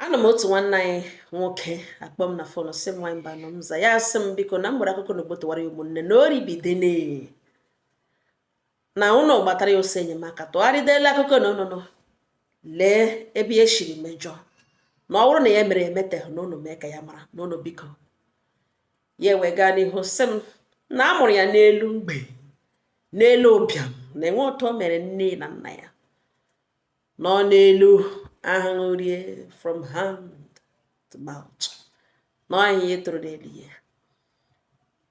Anọ m otu nwanne anyị nwoke akpọ m na phone, sị m, "Nwanyị mba nọ m." Za ya, sị m, biko, na m gbara akụkọ na ogbotowara ya ụmụnne na oribidene na ụnụ gbatara ya ọsọ enyemaka, tụgharịdela akụkọ na ụnụ nọ lee ebe ya shiri mejọ, na ọ bụrụ na ya mere emeteghị na ụnụ mee ka ya mara na ụnụ biko. Ya wee gaa n'ihu sị m na a mụrụ ya n'elu mgbe n'elu ụbịam na enwe ụtọ mere nne na nna ya nọ n'elu ahụhụ, rie from hand to mouth, na ọhịa ihe toro n'elu ya.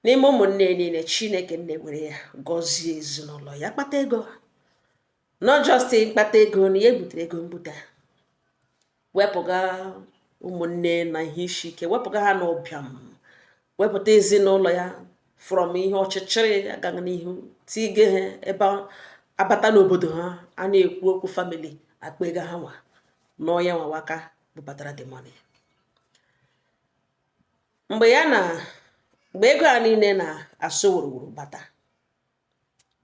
N'ime ụmụnne niile, Chineke nne were ya gọzie ezinụlọ ya, kpata ego, not just mkpata ego, na ya butere ego mbute, wepụga ụmụnne na ihe isi ike, wepụga ha n'ụbịam, wepụta ezinụlọ ya from ihe ọchịchịrị agaghị n'ihu tige ha ebe abata n'obodo ha a na-ekwu okwu family akpa ego ha nwa nọọ ya nwawaka bubatara the money. Mgbe ya na mgbe ego a niile na-asụ wuruwuru bata,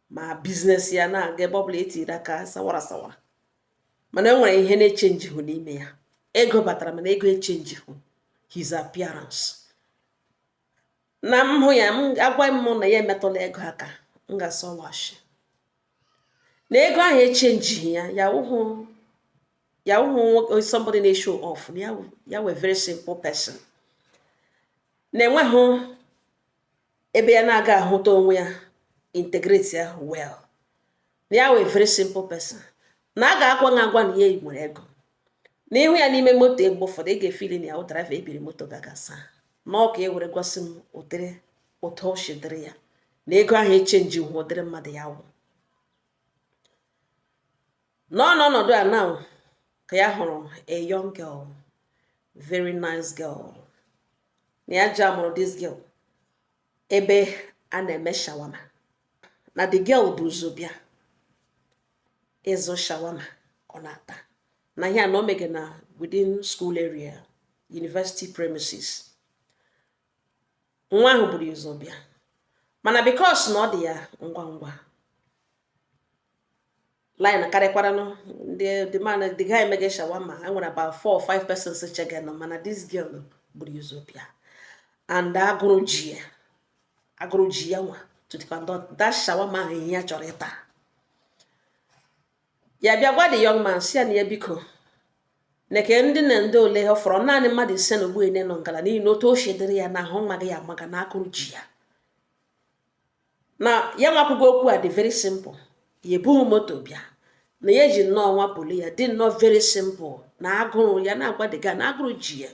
ma business ya na-aga, ebe ọbụla etiri aka sawara sawara, mana e nwere ihe na-echange hụ n'ime ya. Ego batara, mana ego echange hụ his appearance. Na m hụ ya, m agwa m na ya emetụla ego aka, m ga-asọwashi na ego ahụ echangeghị ya. Ya wụhụ, ya wụhụ somebody na-show off ya. Ya wee very simple person na-enweghị ebe ya na-aga ahụta onwe ya, integrate ya well. Na ya wee very simple person na a ga-agwa ha agwa na ya nwere ego. Na ịhụ ya n'ime moto, mgbe ụfọdụ ị ga-efeeli na ya driver ebiri moto ga-agasa na ọ ka e were gosi m ụdịrị ụtọ o dịrị ya na ego ahụ echange hụ ụdịrị mmadụ ya wụ. Nọ n'ọnọdụ a now ka ya hụrụ a young girl, very nice girl, na ya ji amụrụ this girl ebe a na-eme shawarma, na the girl bụ ụzọ bịa ịzụ shawarma ọ na-ata na ihe a na o mege na within school area, university premises. Nwa ahụ buru ụzọ bịa, mana because na ọ dị ya ngwa ngwa, line karịkwaranụ ndị the man, the guy emege shawarma, e nwere about four or five persons chege nọ, mana this girl buru ụzọ bịa and agụrụ ji ya, agụrụ ji ya nwa to the conduct that shawarma ahụ, ihe ya chọrọ ịta. Ya bịa gwa the young man, si ya na ya biko, neke ndị na ndị ole ọ fọrọ naanị mmadụ 5 na ugbu ene nọ ngala, n'ihi na otu o si dịrị ya na ahụ maghị ya amaga na akụrụ ji ya. Na ya nwakwugo okwu a dị very simple, ya ebughị moto bịa, na ya eji nnọọ nwapụlụ ya dị nnọọ very simple, na agụrụ ya na-agwa the guy na agụrụ ji ya,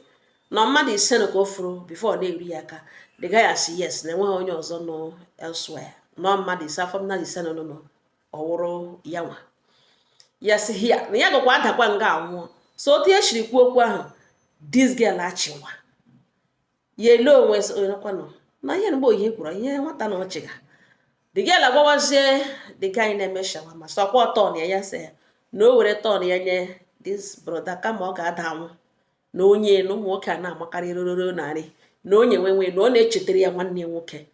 na mmadụ 5 na ka o furu before na-eri ya aka. The guy asị yes, na enweghị onye ọzọ nọ elsewhere, nọ mmadụ 5, afọ mmadụ 5 nọ nọ ọwụrụ ya nwa. Ya sị hia na ya gakwa adakwa nga anwụọ. So otu ya siri kwuo okwu ahụ, this girl achịwa ya ele onwe onekwanụ na ihe mgbe ihe kwuru ihe nwata na ọchịga. The girl agwawazie the guy na-eme shawarma, sọkwa turn ya, ya sị na o were turn ya nye this brother kama ọ ga-ada anwụ, na onye na ụmụ nwoke a na-amakarị rororo narị, na onye nwenwe na ọ na-echetara ya nwanne nwoke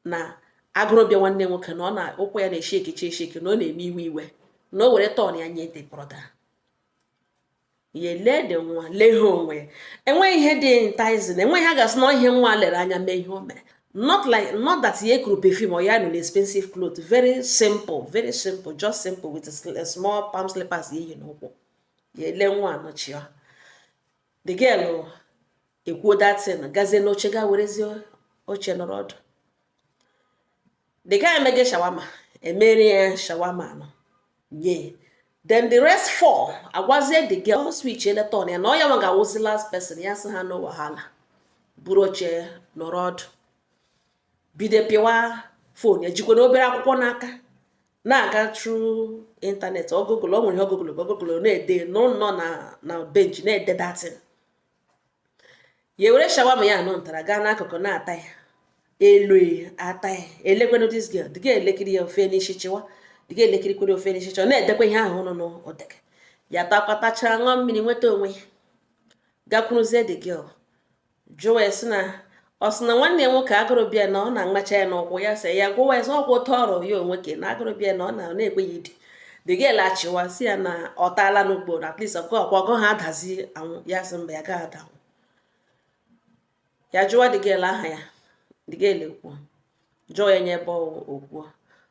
na agụrụbịa nwanne nwoke, na ọ na ụkwụ ya na-eshi ekechi esheki, na ọ na-eme iwe iwe, na o were turn ya nye the brother. Ya lee dị nwa, lee ha onwe ya, enweghị ihe dị enticing, enweghị ha ga-asị na ihe nwa lere anya mee ihe o mere. Not like, not that ya ekuru perfume or ya nọ expensive cloth, very simple, very simple, just simple with a small palm slippers ya eyi n'ụkwụ. Ya ele nwa anọchia. The girl ekwuo that thing, gazie n'oche, ga werezie oche nọrọ ọdụ. The guy emege shawarma, emere ya shawarma anọ nye. Then the rest four agwazie the girl switch ele turn ya, na ọ ya nwa ga-awụzi last person. Ya sị ha no wahala, buru oche nọrọ ọdụ, bido pịwa phone ya, jikwa na obere akwụkwọ n'aka na-aga through internet. Ọ google, ọ nwere ihe ọ google, ọ google na-ede nọ na bench na-ede datin. Ya were shawarma ya anọ ntara gaa n'akụkụ na-ata ya elu ata ya, elekwenụ this girl. The girl elekiri ya ofe n'isi chịwa, the girl elekirikwere ofe n'isi chịwa, na-edekwa ihe ahụ nọ n'odege ya. Takwatacha, ṅụọ mmiri, nweta onwe ya, gakwuruzie the girl, jụọ ya, sị na ọ sị na nwanne ya nwoke agụrụ bịa na ọ na-amacha ya n'ụkwụ. Ya sị ya gwụwa ya sị ọkwụ ụtọ ọrụ ya onwe ke na agụrụ bịa na ọ na na-ekwe ya idi. The girl achịwa, si ya na ọ taala n'ugbo, na at least ọgụ ọkwa ọgụ ha adazi anwụ. Ya sị mba, ya gaghị ada anwụ. Ya jụwa the girl aha ya, the girl ekwuo. Jụọ ya nye ebe okwuo.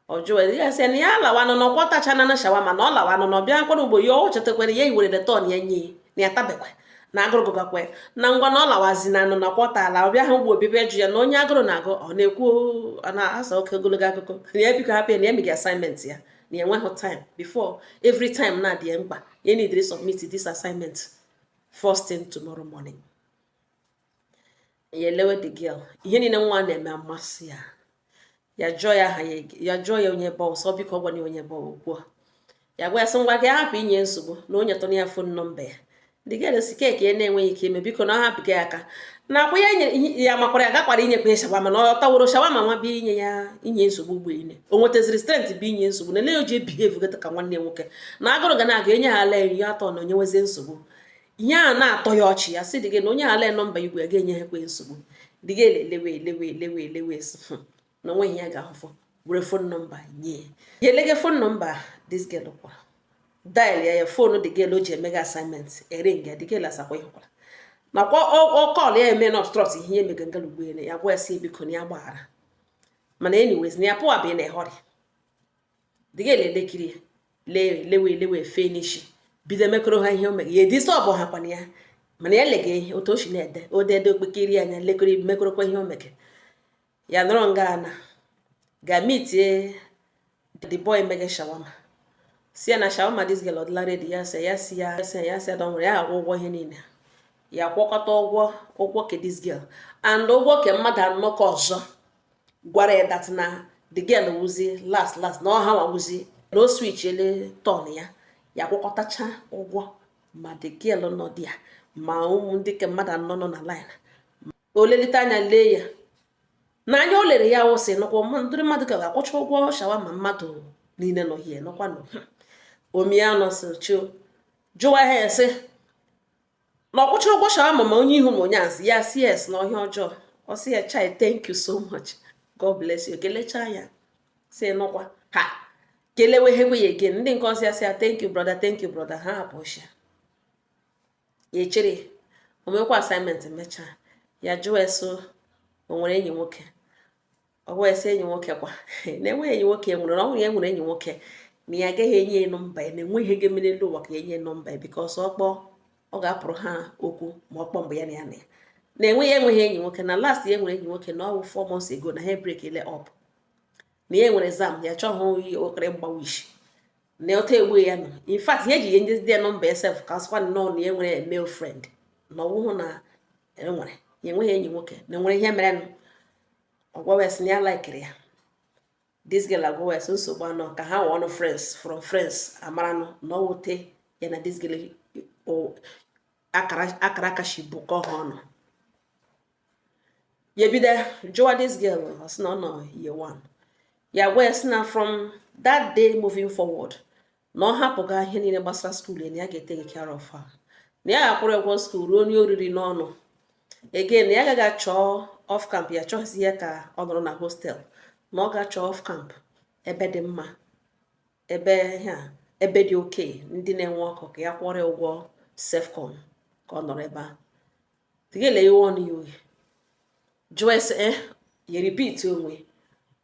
Ọ jụọ ya, sị na ya lawanụ, na ọkwa tachana na shawarma, na ọ lawanụ, na ọ bịa kwara ugbo ya. O chetakwara ya iwere return ya nye na ya tabekwe na agụrụ gụgakwe na ngwa na ọ lawazi na anụ na kwọtala. Ọ bịa ha ugbo bịbịa jụ ya na onye agụrụ na-agụ, ọ na-ekwu, ọ na-asa oke ogologo akụkọ, na ya biko hapụ ya, na ya megi assignment ya, na ya enweghị time before every time na-adị ya mkpa, ya need submit this assignment first thing tomorrow morning. Ya elewe the girl, ihe niile nwa na-eme amasị ya. Ya jụọ ya aha ya, ya jụọ ya onye ebe ọsọ, biko gwana ya onye ebe okwuo. Ya gwa ya sị ngwa, ka ya hapụ inye nsogbu, na onye tụrụ ya phone number ya. The girl si keke ya na-enweghị ike ime, biko na ọ hapụ gị aka na akwa ya nyere ya, makwara ya gakwara inyekwa ya shawarma, na ọ taworo shawarma nwa bịa inye ya inye nsogbu. Ugbo ine o nwetaziri strength bụ inye nsogbu na ele o ji ebehave gata ka nwanne ya nwoke na agụrụ ga na-aga enye ha ala eri atọ na onyewezie nsogbu. Ihe a na-atọ ya ọchị. Ya sị dị gị na onye ala number igwe ya ga-enye ha ekwe nsogbu. Dị gị elewe elewe elewe elewe na onweghị ya ga-ahụfọ were phone number nye ya. Elege phone number this girl kwara, dial ya phone the girl o ji emega assignment ering ya. The girl asakwa ihe kwara nakwa ọ call ya eme na obstruct ihe ya emega ngala ugbo ya. Gwa ya sị biko na ya gbaghara, mana anyways na ya pụwa bụ na hurry. The girl elekiri ya, lee, lewe lewe, fee n'isi, bido emekọrọ ha ihe o mere ya, edisturb ha kwana ya. Mana ya lega ihe otu o si na-ede odede okpekiri anya lekọrọ mekọrọkwa ihe o mege ya. Nọrọ nga na ga meetie the boy mege shawarma, si ya na shawarma this girl ọdịla ready. Ya sị ya, si ya, sị ya, sị don ya akwụ ụgwọ ihe niile, ya kwọkọta ụgwọ ke this girl and ụgwọ ke mmadụ anọ ka ọzọ. Gwara ya that na the girl wuzi last last, na ọ ha nwawuzi na o switch ele turn ya. Ya kwọkọtacha ụgwọ ma the girl nọ dị ya, ma ụmụ ndị ke mmadụ anọ nọ na line. O lelite anya lee ya n'anya, o lere ya wụsị nọkwa ndị mmadụ ka ga-akwụcha ụgwọ shawarma mmadụ niile nọ hie nọkwa nọ omie anọ si chio jụwa ha ya, sị na ọkwụcha ụgwọ shawarma ma onye ihu ma onye azụ. Ya si yes, na ọhịa ọjọọ. Ọ sị ya, "Chai, thank you so much, God bless you." Kelechaa ya, si nọkwa ha kelewe hekwe ya again. Ndị nke ọzọ ya sị ya, "Thank you, brother, thank you, brother." Ha hapụ ya, ya echere o mekwa assignment mechaa. Ya jụọ eso o nwere enyi nwoke. Ọ gwa ya sị enyi nwoke kwa na-enweghị enyi nwoke nwere, na ọ nwere ya nwere enyi nwoke, na ya agaghị enye ya number ya, na enweghị ihe ga-eme n'elu ụwa ka ya enye number ya, because ọ kpọọ, ọ ga-apụrụ ha okwu ma ọ kpọọ mgbe ya na ya na ya na-enweghị enweghị enyi nwoke. Na last ya nwere enyi nwoke na ọ wụ 4 months ago, na ha break ile up, na ya nwere exam, ya chọghị okere mgbawa isi na otu egbu ya nọ. In fact, ihe eji ya ndị ya number ya sef ka asịkwa nnọọ na ya nwere male friend, na ọwụhụ na enwere ya enweghị enyi nwoke, na enwere ihe mere nụ. Ọ gwawa ya sị na ya likeri ya. This girl agwawa ya sị nsogbu anọ, ka ha wee ọnụ friends from friends amaranụ na ọ wute ya na this girl akara akara aka shi bụkọ ha ọnụ. Ya ebido jụwa this girl, ọ sị na ọ nọ year one. Ya gwa ya sị na from that day moving forward, na ọ hapụga ihe niile gbasara school ya, na ya ga-etake care of her, na ya ga-akwụrụ ụgwọ school ruo onye oriri n'ọnụ. Again, na ya agaghị achọ off camp, ya achọghịzi ya ka ọ nọrọ na hostel, na ọ ga-achọ off camp ebe dị mma, ebe ha ebe dị oke ndị na-enwe ọkụ, ka ya kwụọrọ ya ụgwọ self-con ka ọ nọrọ ebe ahụ. Tigele iwe ọnụ ya oyi, jụọ ese eh ya repeat onwe.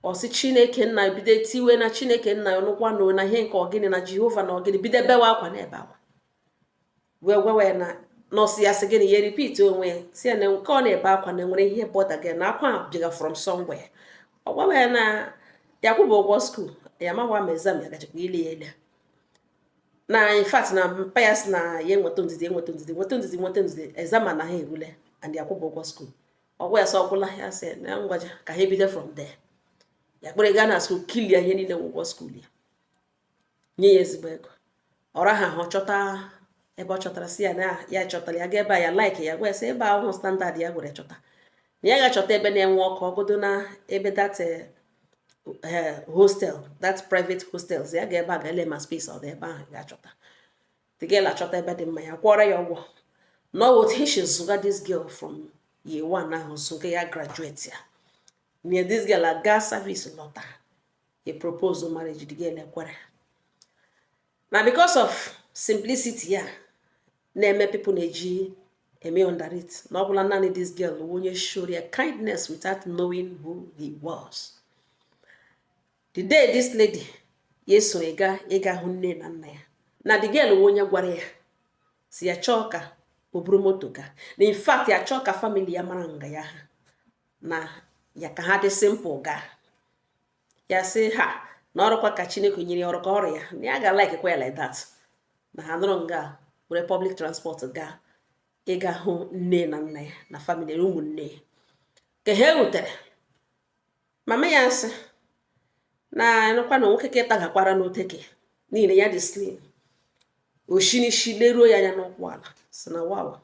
Ọ sị Chineke nna, bido tiwe na Chineke nna ya nụkwa na ihe nke ọgịnị na Jehova na ọgịnị, bido bewe akwa na ebe akwa wee gwawa ya na nọọsụ ya sị gịnị. Ya repeat onwe ya, si ya na nke ọ na-ebe akwa na enwere ihe bother gị, na akwa a bịara from somewhere. Ọ gwawa ya na ya kwụba ụgwọ school ya, makwa ma exam ya gachakwa ile ya ele, na in fact na mpa ya sị na ya enweta ndidi, enweta ndidi, nweta ndidi, nweta ndidi, exam anaghị erule and ya kwụba ụgwọ school. Ọ gwa ya sị ọgwụla. Ya sị na ngwaja ka ha ebido from there. Ya kpere gaa na school clear ihe niile ụgwọ school ya, nye ya ezigbo ego ọra ha ahụ chọta ebe ọ chọtara, si ya na ya chọtara ya gaa ebe a ya like. Ya gwa ya sị ebe ahụ standard ya gwere chọta, na ya ga-achọta ebe na-enwe ọkụ ọgụdụ na ebe that hostel, that private hostels. Ya ga ebe a ga-ele ma space ọ dị ebe ahụ ga-achọta. The girl achọta ebe dị mma, ya kwọrọ ya ụgwọ. Na ọ otu esi zụga this girl from year one ahụ, zụga ya graduate ya na this girl aga service lọta, e propose marriage. The girl ekwere. Na because of simplicity ya na-eme, people na-eji eme underrate na ọ bụla naanị this girl wụ onye showed ya kindness without knowing who he was. The day this lady ya esoro ịga ịga hụ nne na nna ya, na the girl wụ onye gwara ya si ya chọọ ka o buru moto gaa, na in fact ya chọọ ka family ya mara nga ya ha na ya ka ha dị simple gaa. Ya sị ha na ọrụkwa ka Chineke nyere ya ọrụ ka ọrụ ya, na ya ga like kwa ya like that, na ha nụrụ nga were public transport gaa ịga hụ nne na nna ya na family na ụmụnne ya. Ka ha rutere, mama ya sị na nụkwa na nwoke ka ịtagakwara n'oteke n'ihi na ya dị slim, oshinisi leruo ya anya n'ụkwụ ala, sị na wow,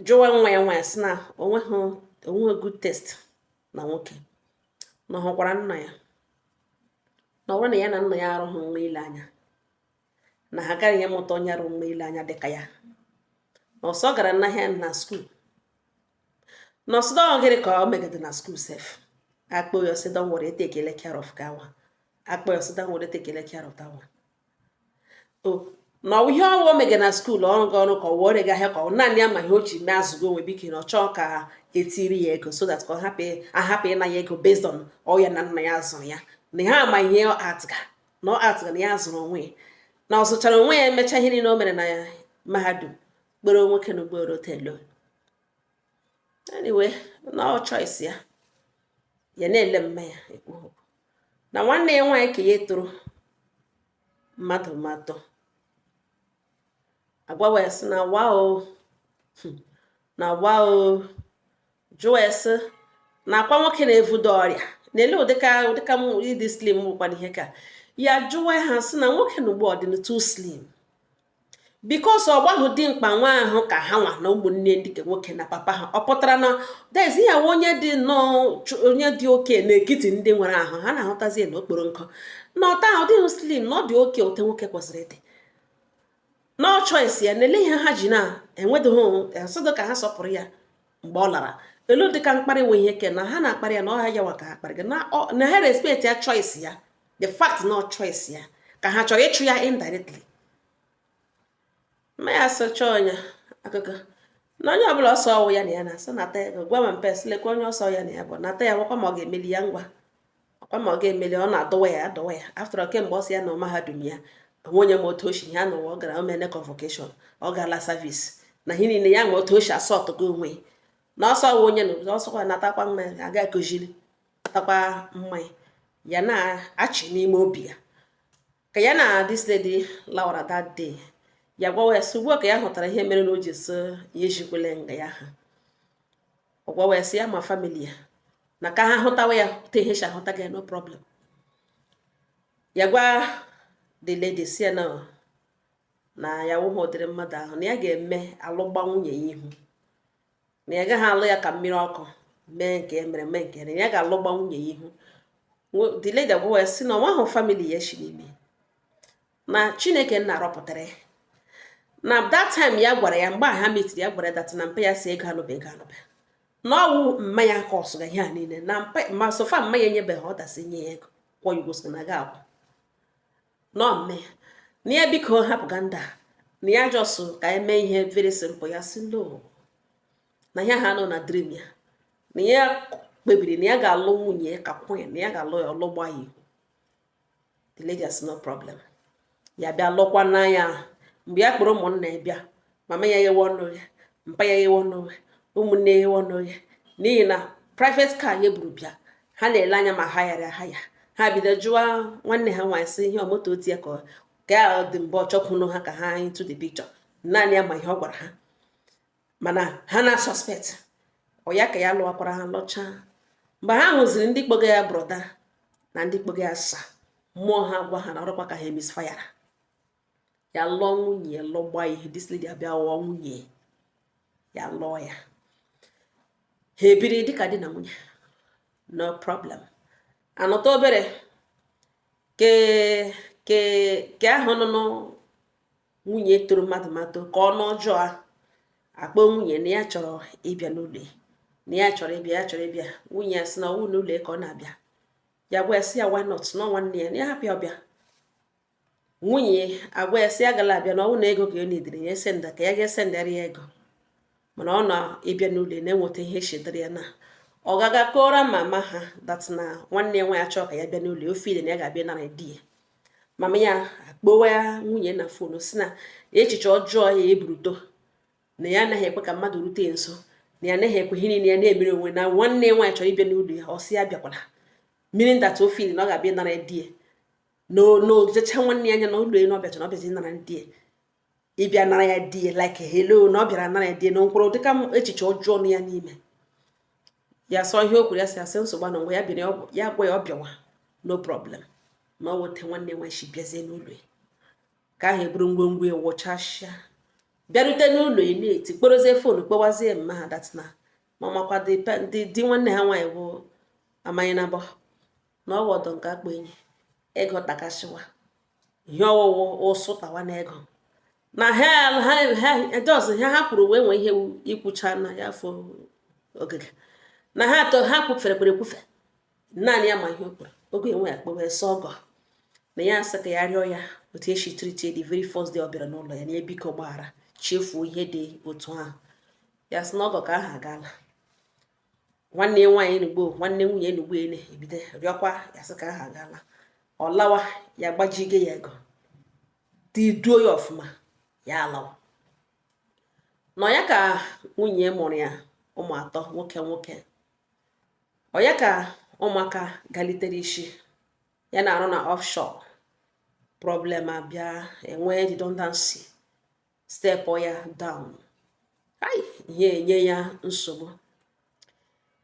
jụwa nwa ya nwaanyị, sị na onweghị onweghị good taste na nwoke, na ọ hụkwara nna ya, na ọ bụrụ na ya na nna ya arụghị nwa ile anya, na ha agaghị ịmụta onye arụ nwa ile anya dịka ya, na ọsọ gara n'ahịa na school, na ọsọ gịnị ka ọ megide na school sef. Akpọ ya, sị, "Don't worry, take care of that one." Akpọ ya, sị, "Don't worry, take care of that one." O na ọ ihe ọwụ o mege na school, ọrụ gị ọrụ ka ọ wụọ gị ahịa, ka ọ naanị ya ma ihe o ji mee azụgo onwe biko, na ọ chọọ ka etiri ya ego so that ka ọ hapụ ahapụ ịna ya ego based on ọ ya na nna ya zụrụ ya, na ha ama ihe ọ atịga na ọ atịga na ya zụrụ onwe ya, na ọ zụchara onwe ya, emechaa ihe niile o mere na mahadum, kpere nwoke na ugboro hotelu. Anyway, na ọ choice ya, ya na-ele mma ya ekwu okwu na nwanne ya nwaanyị ka ya toro mmadụ ma atọ agwawa ya, sị na wa o, na wa o jụọ ya, sị na akwa nwoke na-evudo ọrịa na-ele ụdịka ụdịka ịdị slim bụkwana ihe ka ya. Jụwa ha, sị na nwoke na ugbu ọ dị too slim because ọ gbahụ dị mkpa nwa ahụ ka ha nwa na ụmụnne ndị nke nwoke na papa ha. Ọ pụtara na dezi ya onye dị nnọọ onye dị oke n'etiti ndị nwere ahụ ha na-ahụtazi na okporo nkụ na ọta ahụ dịghị slim, na ọ dị oke ote nwoke kwesịrị ịdị na ọ choice ya, na ele ihe ha ji na-enwedoghị asọdụ ka ha sọpụrụ ya mgbe ọ lara elu dịka mkparị nwe ihe ke na ha na-akparị ya, na ọha ya nwa ka ha kparị gị na ha respect ya, choice ya, the fact na ọ choice ya ka ha chọrọ ịchụ ya indirectly. Mma ya sụcha onye akụkọ na onye ọbụla ọsọ ọwụ ya na ya na-asọ nata ego, gwa ma mpe lekwa onye ọsọ ya na ya bụ nata ya, gwakwa ma ọ ga-emeli ya ngwa ọkwa ma ọ ga-emeli, ọ na-adọwa ya adọwa ya. After all, kemgbe ọ sị ya na mahadum ya onwe onye ma otu oshi ya n'ụwa, ọ gara omene convocation, ọ gaala service na ihe niile ya ma otu oshi asọtụgo onwe na ọsọ wụ onye na ọsọkwa natakwa mmanya aga ekozili takwa mmanya ya na-achị n'ime obi ya. Ka ya na this lady lawara that day, ya gwawa ya sị ugbu a ka ya hụtara ihe mere na o ji so ya ejikwele nga ya ha. Ọ gwawa ya sị ya ma family ya na ka ha hụtawa ya hụta ihe si ahụta gị, no problem. Ya gwa the lady si ya na ya wụghị ụdịrị mmadụ ahụ, na ya ga-eme alụgba nwunye ya ihu, na ya gaghị alụ ya ka mmiri ọkụ mee nke ya mere mee nke ya, na ya ga-alụgba nwunye ya ihu. The lady agwawa ya sị na ọnwa ahụ family ya si n'ime na Chineke nna rọpụtara ya. Na that time ya gwara ya mgbe a ha metiri, ya gwara ya that na mpa ya si ego anụba ego anụba na ọwụ mmanya ka ọsụga ihe a niile na mpa ma sofa mmanya enyebeghị ọ dasị nye ya ego kwụọ ya ụgwọ sị na ga akwụ nọ mme na ya biko hapụga ndị a, na ya just ka eme ihe very simple. Ya sị no, na ihe ha nọ na dream ya, na ya kpebiri na ya ga-alụ nwunye ya ka queen, na ya ga-alụ ya ọlụgba ya ihu. The lady has no problem. Ya bịa lụkwa n'anya mgbe ya kpọrọ ụmụnna ya bịa, mama ya ghewe ọnụ ya, mpa ya ghewe ọnụ ya, ụmụnne ya ghewe ọnụ ya, n'ihi na private car ya buru bịa, ha na-ele anya ma ha yara ha ya, ha bido jụwa nwanne ha nwaanyị sị ihe ọmoto otu ya ka ọ dị mbụ ọchọkwunu ha ka ha into the picture. Naanị ya ma ihe ọ gwara ha, mana ha na suspect ọ ya ka ya lụwakwara ha lụchaa. Mgbe ha hụziri ndị kpoga ya brother na ndị kpoga ya sa mmụọ, ha gwa ha na ọrụkwa ka ha emisfayara ya lụọ nwunye ya lụgba ihe. This lady abịa ghọọ nwunye ya, lụọ ya, ha ebiri dịka di na nwunye, no problem. Anọta obere ke ke ke ahụ nụnụ nwunye toro mmadụ mato ka ọnụ ọjọọ a akpọ nwunye na ya chọrọ ịbịa n'ụlọ ya, na ya chọrọ ịbịa, ya chọrọ ịbịa. Nwunye ya sị na ọwụ n'ụlọ ya ka ọ na-abịa. Ya gwa ya sị ya why not, nọ nwanne ya, na ya hapụ ya ọbịa. Nwunye agwa ya sị agala abịa na ọnwụ na ego ka ya nidiri ya esenda, ka ya ga-esendara ya ego, mana ọ na-ịbịa n'ụlọ na-enweta ihe eshidere ya na ọ gaga kọrọ mama ha that na nwanne ya nwaanyị achọ ka ya bịa n'ụlọ ofe ile na ya ga-abịa nara di ya. Mama ya akpọwa nwunye na phone, si na echiche ọjọọ ya eburuto, na ya anaghị ekwe ka mmadụ rute ya nso, na ya anaghị ekwe ihe niile ya na-emere onwe, na nwanne ya nwaanyị chọrọ ịbịa n'ụlọ ya, ọ sị ya bịakwala, meaning that o feel na ọ ga-abịa nara di ya na ojecha nwanne ya anya na ụlọ ya, na ọ bịacha na ọ bịazi nara di ya, ịbịa nara ya di ya, like hello, na ọ bịara nara ya di ya, na nkwụrụ dịka echiche ọjọọ nọ ya n'ime ya. Sọ ihe o kwuru, ya sị asị nsogbu na ngwa ya bịara ya gwa ya ọ bịawa, no problem. Na ọ weta nwanne nwaanyị si bịazie n'ụlọ ya, ka ahụ eburu ngwongwo ya wụchasịa, bịarute n'ụlọ ya na-eti, kporozie phone, kpọwazie mma ha that na mamakwa di nwanne ha nwaanyị bụ amanye na bọ na ọwụ ọdọ nke akpọ enyi ego takasịwa ihe ọwụwụ ụsụ tawa na ego na ha ha just ihe ha kwuru wee nwee ihe ikwucha na ya afọ ogige na ha atọ ha kwufere kwere ekwufe naanị ya. Ma ihe o kwuru oge enwe ya kpọwa sọ ọgọ na ya asị ka ya rịọ ya otu esi treat the very first day ọ bịara n'ụlọ ya, na ya biko gbaghara, chefuo ihe dị otu ahụ. Ya sị na ọgọ ka ahụ agaala. Nwanne ya nwaanyị n'ugbo, nwanne nwunye n'ugbo ene ebido rịọkwa ya, sị ka ahụ agaala, ọ lawa, ya gbajige ya ego dị duo ya ọfụma, ya alawa. Nọ ya ka nwunye mụrụ ya ụmụ atọ, nwoke nwoke. Ọ ya ka ụmụaka galitere isi ya na-arụ na offshore. Problem abịa, enwee redundancy, step ya down. Ai, ihe enye ya nsogbu.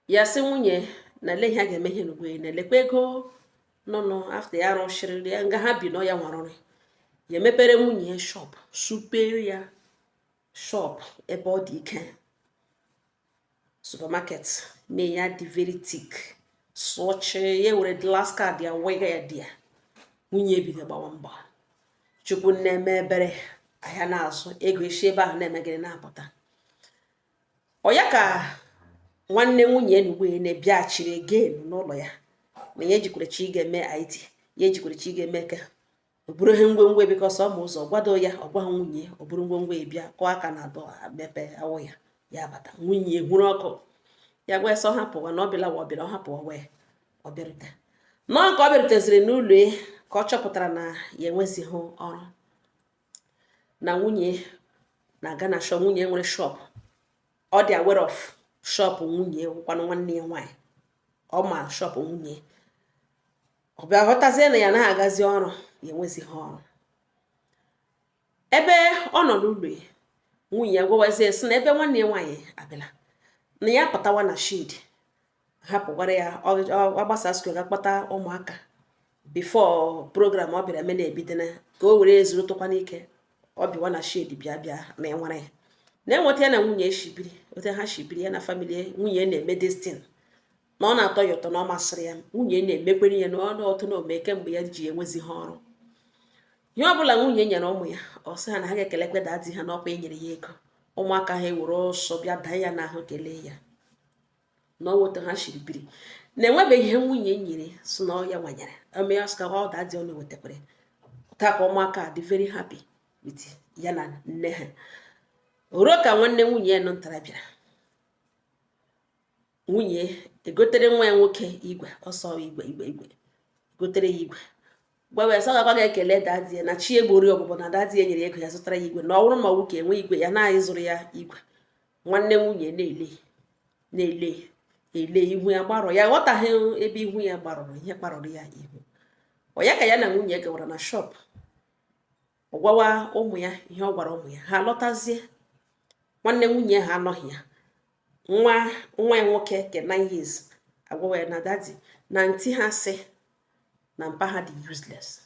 Ya sị nwunye na ele ihe a ga-eme ihe n'ugbo ya, na-elekwa ego nọ after ya rụshịrị ya nga ha bi nọ ya nwarụrị ya, emepere nwunye ya shop, supere ya shop ebe ọ dị ike, supermarket, mee ya dị very thick, sụọchi ya, were glass card ya wega ya di ya. Nwunye ebido gbawa mbọ, Chukwu na-eme ebere, ahịa na-azụ, ego esi ebe ahụ na-eme gịnị na-apụta. Ọ ya ka nwanne nwunye na ugbo ya na-ebiaghachiri again n'ụlọ ya, na ya ejikwara chi ga-eme IT, ya ejikwara chi ga-eme ka o buru ihe ngwongwo, because ọ ma ụzọ gwado ya, ọ gwa nwunye, o buru ngwongwo ya bịa kụọ aka na dọ mepe awụ ya, ya bata. Nwunye hụrụ ọkụ, ya gwa sọ hapụwa na ọ bịala wa, ọ bịara, ọ hapụ wee ọ bịarute nọọ. Ka ọ bịaruteziri n'ụlọ ya ka ọ chọpụtara na ya enwezighị ọrụ, na nwunye na-aga na shop. Nwunye nwere shop, ọ dị aware of shop nwunye kwanụ nwanne ya nwaanyị, ọ ma shop nwunye. Ọ bịa ghọtazie na ya anaghị agazi ọrụ, ya enwezighị ọrụ. Ebe ọ nọ n'ụlọ ya, nwunye ya gwawazie sị na ebe nwanne ya nwaanyị abịala, na ya pụtawa na shed, hapụkwara ya ọ gbasa school, ga kpọta ụmụaka before program ọ bịara eme na-ebidona, ka o were zuru tụkwa n'ike. Ọ bịawa na shed, bịa bịa na ịnwara ya na-enweta ya na nwunye eshibiri otu ha shibiri ya na family. Nwunye na-eme destin na ọ na-atọ ya ụtọ, na ọ masịrị ya. Nwunye na-emekwere ya na ọnụ ọtụ na ome kemgbe ya ji enwezighị ọrụ. Ihe ọbụla nwunye nyere ụmụ ya, ọ sị ha na ha ga-ekelekwe daddy ha n'ọkwa e nyere ya ego. Ụmụaka ha ewere ọsọ bịa daa ya n'ahụ, kelee ya na ọ woto ha shiri biri, na enwebeghị ihe nwunye nyere si na ọ ya nwanyere ome ya, sị ka ọ daddy ọ na-ewetakwere taa, ka ụmụaka dị very happy with ya na nne ha. Ruo ka nwanne nwunye ya nọ ntara bịara, nwunye egotere nwa ya nwoke igwe ọsọ, igwe igwe igwe, gotere ya igwe, gwawa ya sọ gakwa ga-ekele daddy ya na chi egbori ọgbụgbọ, na daddy ya nyere ego ya zụtara ya igwe, na ọ bụrụ ma nwoke enwe igwe ya na ịzụrụ ya igwe. Nwanne nwunye na-ele na-ele ele ihu ya gbarọ, ya ghọtaghị ebe ihu ya gbarụrụ, ihe gbarụrụ ya ihu. Ọ ya ka ya na nwunye gawara na shop, ọ gwawa ụmụ ya ihe ọ gwara ụmụ ya. Ha lọtazie, nwanne nwunye ha anọghị ya. Nwa nwa ya nwoke ke 9 years agwawa ya na daddy na aunty ha sị na mpa ha dị useless,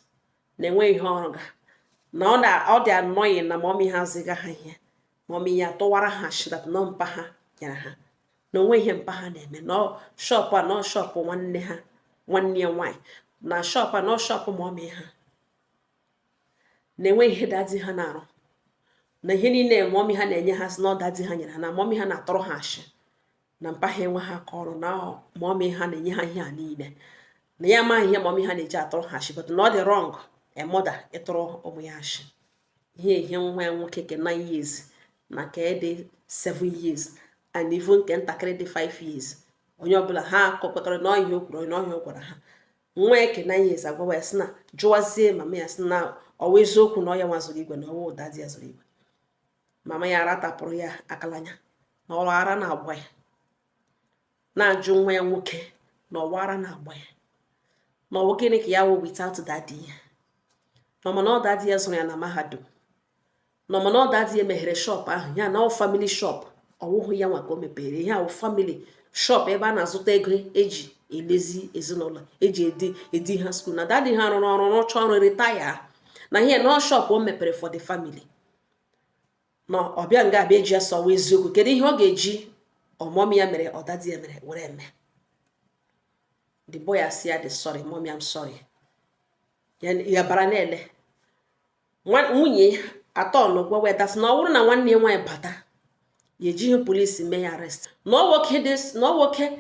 na enweghị ihe ọrụ ga na ọ na ọ dị annoying, na mommy ha ziga ha ihe, mommy ya tụwara ha shi that nọ mpa ha nyere ha, na onwe ihe mpa ha na-eme na shop a, nọ shop nwanne ha, nwanne ya nwaanyị, na shop a, nọ shop mommy ha, na-enwe ihe daddy ha na-arụ, na ihe niile mommy ha na-enye ha si na ọ daddy ha nyere ha, na mommy ha na-atọrọ ha ashị, na mpa ha enwe ha aka ọrụ, na mommy ha na-enye ha ihe a niile, na ya amaghị ihe mommy ha na-eji atọrọ ha ashị, but na ọ dị wrong. A mother ịtụrụ ụmụ ya ashị ihe ihe nwa ya nwoke ke 9 years na nke dị 7 years and even nke ntakịrị dị 5 years, onye ọbụla ha kọkọtara na ọhịa o kwuru na ọhịa ọ gwara ha. Nwa ya ke 9 years agwawa ya sị na jụwazie mama ya sị na ọwa eziokwu na ọya nwa zụrụ igwe, na ọwa ụda di ya zụrụ igwe. Mama ya aratapụrụ ya akalanya na ọrụ ara na-agba ya, na-ajụ nwa ya nwoke na ọwa ara na-agba ya, na ọwụ gịnị ka ya wụ without daddy ya, na ọma na ọ daddy ya zụrụ ya na mahadum, na ọma na ọ daddy ya meghere shop ahụ ya, na ọ family shop, ọwụhụ ya nwa ka o mepere ihe ahụ, family shop ebe a na-azụta ego eji elezi ezinụlọ, eji edi edi ha school, na daddy ha rụrụ ọrụ, rụcha ọrụ, retire, na ihe na ọ shop o mepere for the family, na ọbịa nga abịa eji ya sọwa eziokwu. Kedu ihe ọ ga-eji ọmọmị ya mere, ọ daddy ya mere were eme? The boy asị ya dị sorry, "Mommy, I'm sorry." Ya bara na-ele nwunye atọ n'ụgwọ wee dasị na ọ bụrụ na nwanne ya nwaanyị bata, ya ejighị polisi mee ya arrest, na ọ nwoke dị, na ọ nwoke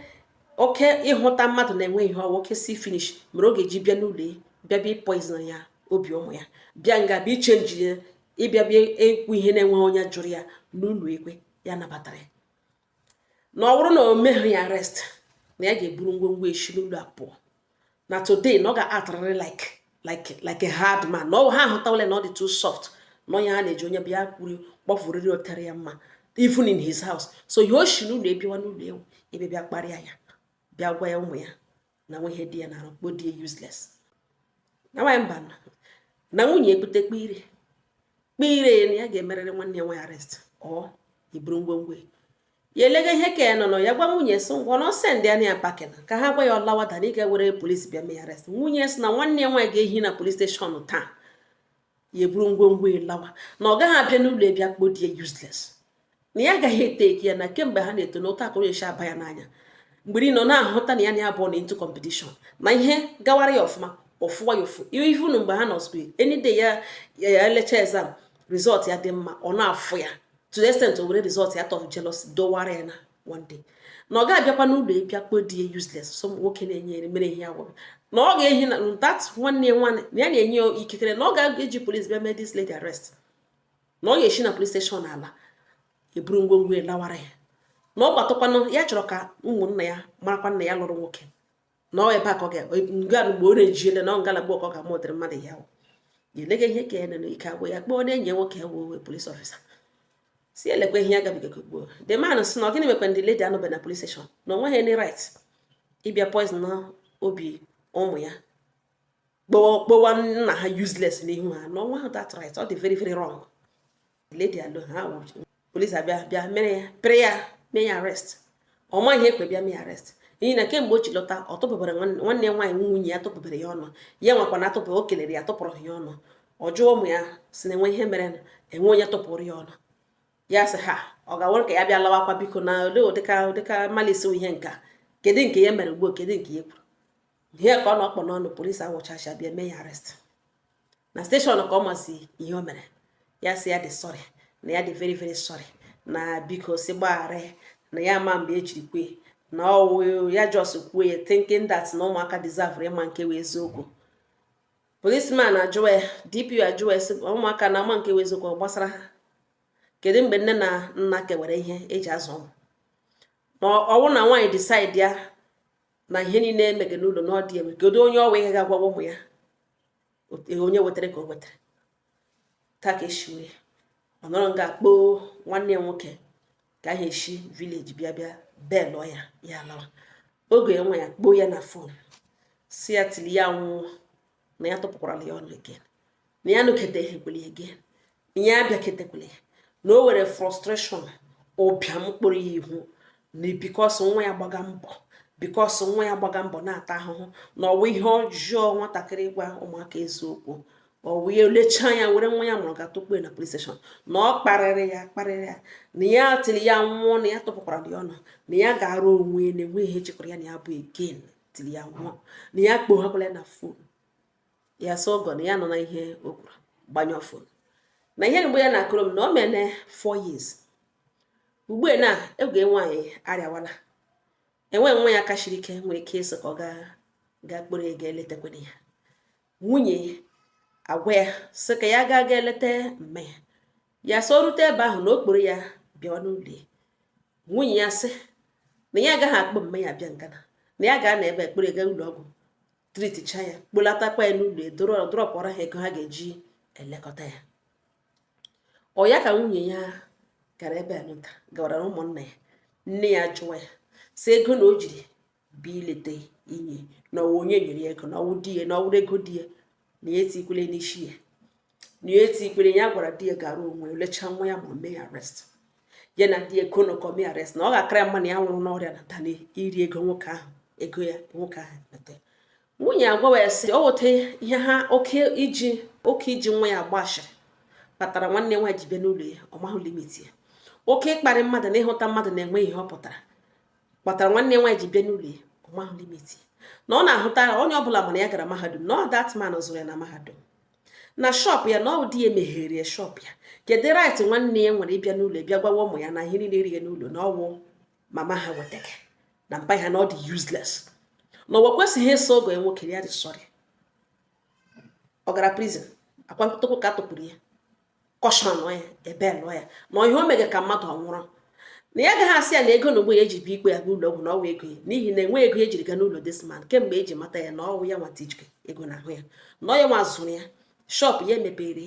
oke ịhụta mmadụ na-enwe ihe ọ nwoke si finish mere ọ ga-eji bịa n'ụlọ ya, bịa bịa poison ya obi ụmụ ya, bịa nga bịa ichange ya, ịbịa bịa ekwu ihe na-enweghị onye jụrụ ya n'ụlọ ekwe ya nabatara ya, na ọ bụrụ na o meghị ya arrest, na ya ga-eburu ngwongwo eshi n'ụlọ a pụọ, na today na ọ ga-atrịrị like a hard man, na ọ ha ahụtawala na ọ dị too soft, na onye ha na-eji onye bịa kwuru kpọfuriri otere ya mma even in his house. So ihe o shi n'ụlọ ebiwa n'ụlọ ewu ebe bịa kparịa ya, bịa gwa ya ụmụ ya na nwa ihe di ya na-arụ kpo di ya useless, na nwaanyị mba na nwunye ekpute kpe ire kpe ire na ya ga-emerịrị nwanne ya nwaanyị arrest, ọ iburu ngwongwo ya elega ihe ka ya nọ nọ ya gwa nwunye sị ngwa na ọ send ya na ya packing ka ha gwa ya ọlawa da na ị ga-were polisi bịa mee ya arrest. Nwunye sị na nwanne ya nwaanyị ga-ehi na police station taa, ya eburu ngwongwo ya lawa, na ọ gaghị abịa n'ụlọ ebịa kpo di ya useless, na ya agaghị eteki ya, na kemgbe ha na-eto na ụta akụrụ esi aba ya n'anya mgbe niile ọ na-ahụta na ya na ya abụọ na into competition, na ihe gawara ya ọfụma, ọfụwa ya ụfụ. Even mgbe ha nọ school, any day ya ya elecha exam result ya dị mma, ọ na-afụ ya to the extent o were result ya out of jealousy dọwara ya na one day, na ọ ga-abịakwa n'ụlọ ịbịa kpo di ya useless. So nwoke na-enye mere ihe ya gwara na ọ ga-ehi na that nwanne ya nwanne na ya na-enye ya ikikere na ọ ga-eji police bịa mee this lady arrest, na ọ ga-esi na police station ala eburu ngwongwo ya lawara ya, na ọ gbatụkwanụ ya chọrọ ka ụmụnna ya marakwa nna ya lụrụ nwoke, na ọ ebe a ka ọ ga nga mgbe ọ na-ejiele na ọ ngalaba ka ọ ga-ama ụdịrị mmadụ ya wụ. Ya elega ihe ka ya nọ ike agwụ ya, kpọọ onye enyi ya nwoke wụ police officer, si elekwa ihe ya gabiga gboo. The man sị na ọ gịnị mekwa ndị lady anọbe na police station, na o nweghị any right ịbịa poison na obi ụmụ ya, kpọwa nna ha useless n'ihu ha, na ọnwa that right, ọ dị very very wrong. The lady alone ha wụ police abịa bịa mere ya pịrị ya mee ya arrest. Ọ maghị ihe ekwe bịa mee ya arrest, n'ihi na kemgbe o ji lọta, ọ tụpụbara nwanne ya nwaanyị, nwunye ya tụpụbere ya ọnụ, ya nwakwa na atụpụ o kelere ya, tụpụrụ ya ọnụ. Ọ jụọ ụmụ ya si na enwe ihe mere na enwe onye tụpụrụ ya ọnụ. Ya sị ha ọ ga-awere ka ya bịa lawakwa, biko, na ole ụdịka malisi ihe nka, kedu nke ya mere ugbu a, kedu nke ya kwuru ihe ka ọ na-ọkpọ n'ọnụ. Polisi awụchacha bịa mee ya arrest na station ka ọ mazi ihe o mere. Ya sị ya dị sorry, na ya dị very very sorry, na biko si gbaghara ya, na ya ama mgbe ejiri kwe na ọwụ ya just kwuo ya thinking that na ụmụaka deserve ịma nke wee eziokwu. Policeman ajụwa ya, DPO ajụwa ya sị ụmụaka na ama nke wee eziokwu ọ gbasara ha, kedu mgbe nne na nna kewere ihe eji azụ ụmụ, na ọwụ na nwaanyị decide ya na ihe niile emege n'ụlọ na ọ dị eme, kedu onye ọwa ihe ga-agwawa ụmụ ya onye wetara ka o wetara taa ka eshiwe. Ọ nọrọ nga kpoo nwanne ya nwoke ka ahụ eshi village bịa bịa belụọ ya, ya alawa oge nwa ya kpoo ya na phone si ya tili ya nwụọ, na ya tụpụkwarala ya ọnụ again, na ya nụketeghịkwele ya again, na ya abịaketekwele ya, na o were frustration ụbịam kpụrụ ya ihu, na because nwa ya gbaga mbọ, because nwa ya gbaga mbọ na-ata ahụhụ, na ọwụ ihe ọjọọ nwatakịrị gwa ụmụaka eziokwu, ọwụ ya lechaa ya were nwa ya mụrụ ga-atụkpu ya na police station, na ọ kparịrị ya kparịrị ya, na ya tiri ya nwụọ, na ya tụpụkwara ya ọnụ, na ya ga-arụ onwe ya, na enwe ihe jikọrọ ya na ya bụ again, tiri ya nwụọ, na ya kpoghakwala ya na phone ya sị ọgọ na ya nọ na ihe o kwuru gbanyụọ phone. Na ihe mgbe ya na-akụrụ m na o mene 4 years ugbu a na oge nwaanyị arịawala, enwe nwa ya kachiri ike nwere ike ịsị ka ọ gaa gaa kpọrọ ego eletakwana ya nwunye. Agwa ya sị ka ya gaa ga eleta mme ya. Ya so rute ebe ahụ na okporo ya bịawa n'ụlọ ya. Nwunye ya sị na ya agaghị akpọ mme ya bịa ngana, na ya ga-anọ ebe ekpere gaa ụlọ ọgwụ, treaticha ya, kpolatakwa ya n'ụlọ, edoro dropụra ha ego ha ga-eji elekọta ya. Ọ ya ka nwunye ya gara ebe a nụta gawara na ụmụnna ya. Nne ya jụwa ya sị ego na o jiri bịa ileta inye, na ọwụ onye nyere ya ego, na ọwụ di ya, na ọwụrụ ego di ya, na ya etikwele n'isi ya, na ya etikwele. Ya gwara di ya gara onwe lechaa nwa ya ma mee ya arrest, ya na di ya konokọ mee arrest, na ọ ga-akara ya mma na ya nwụrụ n'ọrịa na than iri ego nwoke ahụ, ego ya nwoke ahụ mete. Nwunye agwawa ya sị o wote ihe ha oke iji nwa ya agba ashịrị kpatara nwanne nwaanyị ji bịa n'ụlọ ya. Ọ mahụ limit ya. Oke ịkparị mmadụ na ịhụta mmadụ na-enwe ihe ọ pụtara kpatara nwanne nwaanyị ji bịa n'ụlọ ya. Ọ mahụ limit ya, na ọ na-ahụta onye ọbụla mana ya gara mahadum, na ọ that man zụrụ ya na mahadum, na shop ya, na ọ dị ya meghere ya shop ya. Kedu right nwanne ya nwere ịbịa n'ụlọ bịa gwawa ụmụ ya na ihe niile erighị n'ụlọ na ọwụ mama ha wetaga na mpa ha, na ọ dị useless, na ụwa kwesịghị ịsọ oge nwoke ya dị sorry? Ọ gara prison akwa ntụkwụ ka atụpụrụ ya, caution ya ebe lụọ ya, na ihe o mege ka mmadụ ọ nwụrụ, na ya agaghị asị ya na ego na ugbo ya eji bịa ikpe ya gaa ụlọ ọgwụ, na ọwụ ego ya, n'ihi na enwe ego ejiri gaa n'ụlọ this man kemgbe eji mata ya, na ọwụ ya nwata ijike ego na ahụ ya, na ọ ya nwa zụrụ ya, shop ya emepere,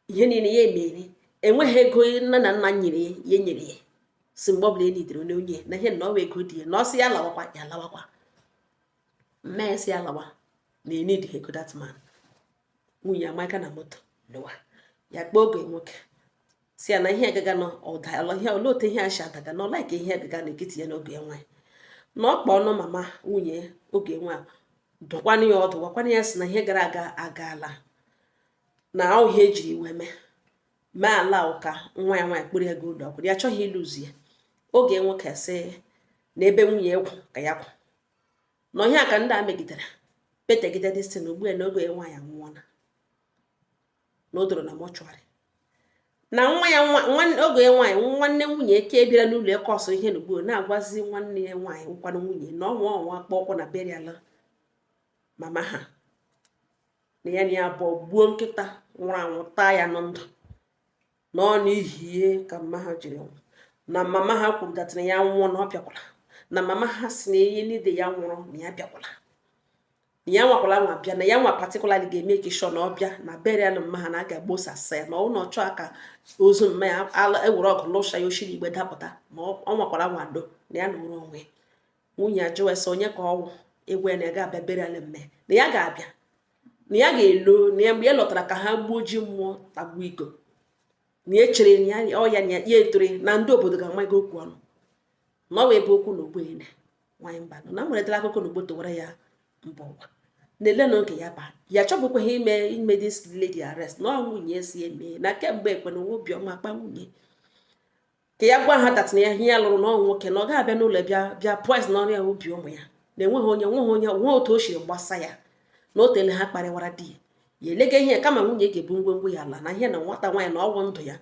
ihe niile ya emere. Enweghị ego nne na nna nyere ya, ya nyere ya si mgbe ọbụla enidere onye onye na ihe, na ọwụ ego dị ya, na ọ sị ya lawakwa, ya lawakwa. Mma ya sị ya lawa, na enid ego that man. Nwunye amaka na moto lụwa ya, kpọọ oge nwoke si ya na ihe agaga nọ ọda ihe olee otu ihe a si adaga na ọla ka ihe agaga n'etiti ya na oge nwaanyị, na ọ kpọọ ọnụ mama nwunye oge nwa, dụkwanụ ya ọdụ, gwakwanụ ya si na ihe gara aga agaala, na ọ ihe ejiri iwe mee mee ala ụka nwa ya nwaanyị kpụrụ ego ụlọ ọgwụ, ya achọghị ịlụzu ya. Oge nwoke sị na ebe nwunye egwu ka ya kwụ na ihe a ka ndị a megidere petegide destin ugbu a, na oge nwaanyị anwụọla, na o doro na mortuary, na nwa ya nwanne oge nwaanyị, nwanne nwunye ke bịara n'ụlọ ịkọsụ ihe na ugbu a na-agwazi nwanne ya nwaanyị nkwanụ nwunye na ọnwa ọnwa akpọ ụkwụ na burial mama ha, na ya na ya abụọ gbuo nkịta nwụrụ anwụ taa ya nụ ndụ, na ọ n'ihi ihe ka mama ha jiri nwụ, na mama ha kwuru that na ya nwụọ na ọ bịakwala, na mama ha si na ihe niile ya nwụrụ na ya bịakwala, na ya nwakwala nwa bịa, na ya nwa particularly ga-eme ka sure na ọ bịa na burial mma ha, na a ga-agbosasa ya, na ọ na ọchọ aka ozu mma ya ewere ọgụ lụsha ya oshiri igbe dapụta, na ọ nwakwara nwa do na ya nụrụ onwe. Nwunye ajụwa sị onye ka ọwụ egwu ya na ya ga-abịa burial mme, na ya ga-abịa, na ya ga-elo, na ya mgbe ya lọtara ka ha gbuo ji mmụọ tagbuo iko, na ya chere na ya ọ ya na ya etore na ndị obodo ga-amaghị okwu ọnụ, na ọ wee ebe okwu na ogbenye nwaanyị mba nọ na nweretara akụkọ na ugbo towara ya mba ụwa na-ele na oge ya ba ya chọbụkwaghị ime this lady arrest, na ọ nwunye si eme na kemgbe ekwe na nwa obiọma akpa nwunye ka ya gwa ha that na ya ihe ya lụrụ na ọ nwoke, na ọ ga-abịa n'ụlọ bịa bịa poison ọrịa obi ụmụ ya, na enweghị onye nweghị onye nwe otu o siri gbasa ya, na o tele ha kparịwara di ya, ya elega ihe kama nwunye ga-ebu ngwongwo ya ala, na ihe na nwata nwaanyị na ọgwụ ndụ ya,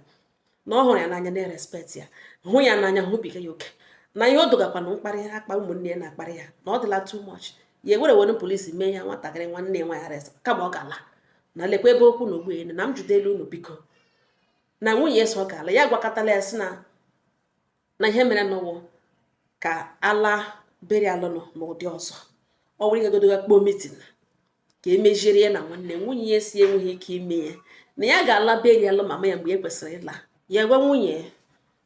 na ọ hụrụ ya n'anya, na respect ya, hụ ya n'anya, hụbiga ya oke, na ihe o dogakwana mkparị akpa ụmụnne ya na-akparị ya, na ọ dịla too much, ya ewere were polisi mee ya nwatakịrị nwanne ya nwaanyị arrest kama ọ ga-ala. Na lekwa ebe okwu na ogbenye na m jidelu unu biko, na nwunye ya so ọ ga-ala, ya gwakọtala ya sị na ihe mere n'ụwụ ka ala burial nọ n'ụdị ọzọ, ọ wụrụ ịgagodo ga kpọọ meeting ka emeziere ya na nwanne nwunye ya si enweghị ike ime ya, na ya ga-ala burial mama ya mgbe e kwesịrị ịla. Ya gwa nwunye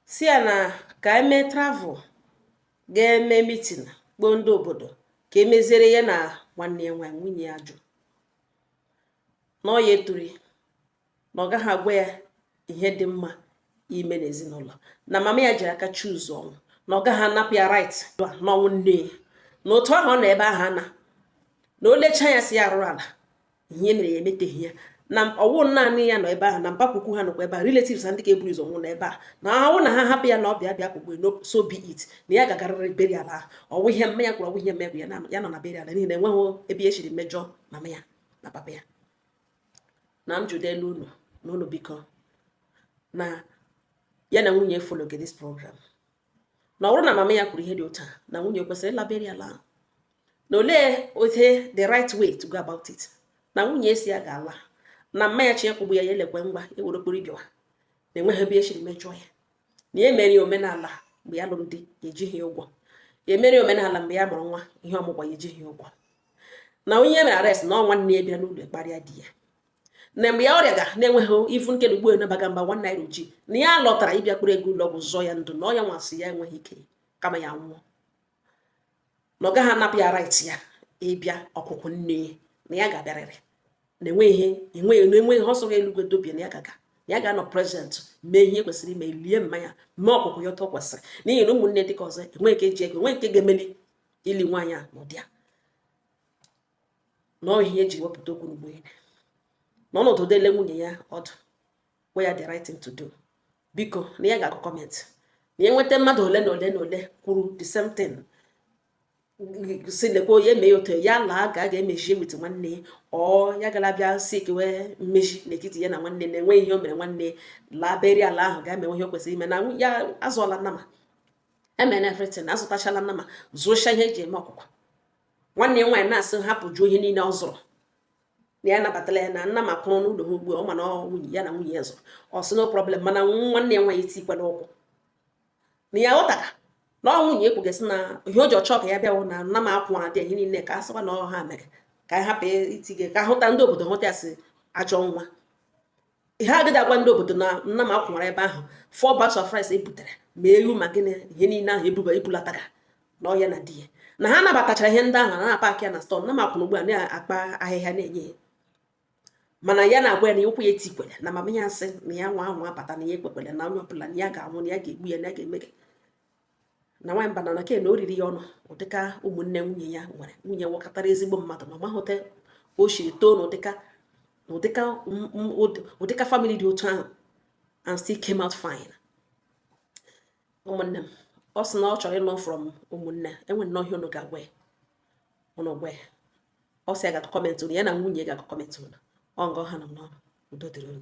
si ya na ka eme travel ga-eme meeting, kpọọ ndị obodo ka emeziere ya na nwanne ya nwaanyị. Nwunye ya jụ na ọ ya eturi, na ọ gaghị agwa ya ihe dị mma ime n'ezinụlọ, na mama ya jiri aka choose ọnwụ, na ọ gaghị anapụ ya right n'ọnwụ nne ya, na otu ahụ ọ nọ ebe ahụ ana na o lechaa ya si ya arụrụ ala ihe mere ya emeteghị ya, na ọwụ naanị ya nọ ebe ahụ, na mpakwukwu ha nọkwa ebe ahụ, relatives na ndị ga-eburu ụzọ nwụ n'ebe a, na ahụ na ha hapụ ya na ọbịa bịa kwugbe no, so be it, na ya gagarịrị burial ahụ. Ọwụ ihe mma ya kwuru, ọwụ ihe mma ya, ya nọ na burial n'ihi na enweghị ebe e siri mejọ mama ya na papa ya. Na m jụdelu unu na unu biko, na ya na nwunye follow this program, na ọ bụrụ na mama ya kwuru ihe dị otu a, na nwunye kwesịrị ịla burial ahụ, na olee otu the right way to go about it, na nwunye si ya ga-ala, na Na mma ya chi ekwugbu ya, ya elekwe ngwa ewere okporo bịawa na enweghị ebe e siri mejọọ ya, na ya emere ya omenala mgbe ya lụrụ di, ya ejighị ya ụgwọ, ya emere ya omenala mgbe ya mụrụ nwa ihe ọmụgwọ, ya ejighị ya ụgwọ, na onye mere arrest na ọ nwanne ya bịara n'ụlọ kparịa di ya, na mgbe ya ọrịa ga na-enweghị ifu nke na ugbo nabaga mba ₦1 ji, na ya lọtara ịbịa kpụrụ ego ụlọ ọgwụ zụọ ya ndụ, na ọ ya nwasị ya enweghị ike kama ya nwụọ, na ọ gaghị anapụ ya right ya ịbịa ọkwụkwụ nne ya, na ya ga-abịarịrị, na enweghị ihe enweghị na enweghị ọsọ eluigwe dobie, na ya gaga, na ya ga-anọ present mee ihe kwesịrị ime, lie mmanya, mee ọkwụkwụ ya otu kwesịrị, n'ihi na ụmụnne dịka ọzọ enweghị nke eji ego, enweghị nke ga-emeli ili nwaanyị a n'ụdị a, na ọ ihe eji wepụta okwu n'ugbo ya na ọnọdụ dele nwunye ya ọdụ, gwa ya the right thing to do. Biko, na ya ga-agụ comment, na ya nweta mmadụ ole na ole na ole kwuru the same thing, si lekwa ya eme ya otu ya laa ga ga-emeji with nwanne ya, ọ ya gara bịa si kewe mmeji n'etiti ya na nwanne, na enweghị ihe o mere nwanne, laa beri ala ahụ ga-emenwe ihe o kwesịrị ime, na ya azụọla nnama, emena everything, azụtachala nnama, zụcha ihe eji eme ọkụkọ. Nwanne ya nwaanyị na-asị hapụ juo ihe niile ọ zụrụ, na ya nabatala ya na nna ma kwụrụ n'ụlọ ha ugbu a, ọ ma na ọ nwunye ya na nwunye ya zụrụ, ọ sị no problem, mana nwanne ya nwaanyị etikwala ụkwụ, na ya ghọtara na ọ nwunye ekwugasị na ihe o ji ọchọ ka ya bịawo na nna m akwụnwara dị ihe niile, ka a sịkwa na ọ ha mere ka anyị hapụ itige ka hụta ndị obodo hụta ya si ajọ nwa ihe agịdị agwa ndị obodo na nna m akwụnwara ebe ahụ four bags of rice ebutere, ma ewu ma gịnị, ihe niile ahụ ebuba ebulatara na ọya na di ya, na ha nabatachara ihe ndị ahụ na na-apaki ya na store. Nna m akwụna ugbu a na-akpa ahịhịa na-enye ya, mana ya na-agwa ya na ụkwụ ya etikwere na mama ya asị na ya nwa ahụ abata, na ya ekwekwere na onye ọbụla, na ya ga-anwụ, na ya ga-egbu ya, na ya ga-eme gị na nwaanyị mba na ke na o riri ya ọnụ. Ụdịka ụmụnne nwunye ya nwere, nwunye nwekọtara ezigbo mmadụ, na ọmahụta o siri too n'ụdịka family dị otu ahụ and still came out fine. Ụmụnne m, ọ sị na ọ chọrọ ịnụ from ụmụnne enwe nnọọ ihe unu ga-agwa ya, unu gwa ya. Ọ sị ya ga-akọ comment unu, ya na nwunye ga-akọ comment unu. Ọ ngọ ha nọ n'ọnụ. Udo dịrị unu.